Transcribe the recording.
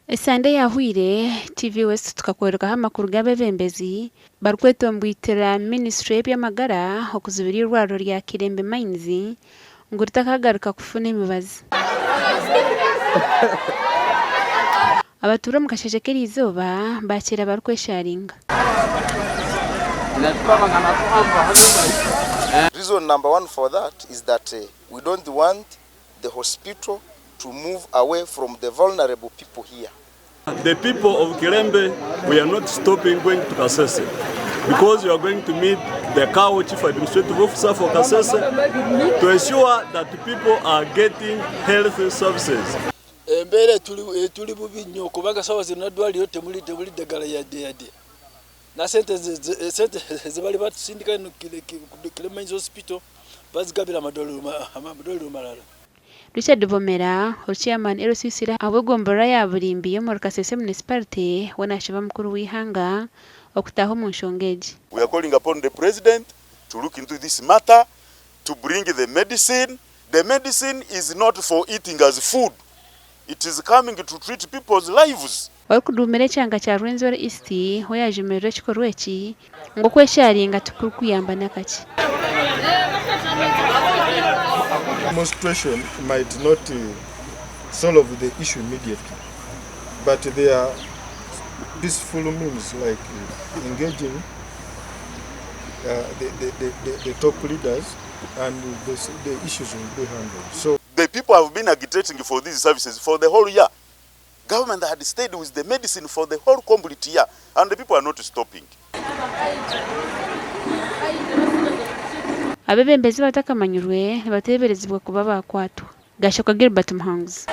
Esande eyahweire, TV West tukakworekaho amakuru g'abeebembezi barikwetomboitera minisiture y'eby'amagara okuzibira eirwariro rya Kilembe Mines ngu ritakagaruka kufuna emibazi. Abatuura omu kasheeshe k'eriizooba baakiira barikwesharinga. Reason number one for that is that we don't want the hospital to move away from the vulnerable people here. The people of Kilembe we are not stopping going to Kasese because we are going to meet the CAO Chief Administrative Officer for Kasese to ensure that people are getting health services. Embeera etuli bubi nnyo kubanga saawa zino naddwaliro temuli temuli ddagala yadde yadde na sente sente zebali batusindika eno Kilembe Hospital bazigabira amadwaliro malala. Richard Bomera, ori Chairman LCC ahabw'egomborora ya Burimbi omuri Kasese Munisiparite we nashaba mukuru w'eihanga okutaaha omu nshonga egi. We are calling upon the president to look into this matter to bring the medicine, the medicine is not for eating as food, it is coming to treat people's lives. Orikuduumira ekyanga kya Rwenzori East we yaajumirira ekikorwa eki ngu okwesharinga tikurikuyamba n'akakye. Demonstration might not solve the issue immediately but there are peaceful means like engaging the, the, the, the, the top leaders and the, the issues will be handled. So The people have been agitating for these services for the whole year. Government had stayed with the medicine for the whole complete year and the people are not stopping. Abeebembezi abatakamanyirwe nibateeberezibwa kuba baakwatwa. Gashoka Gilbert Muhanguzi.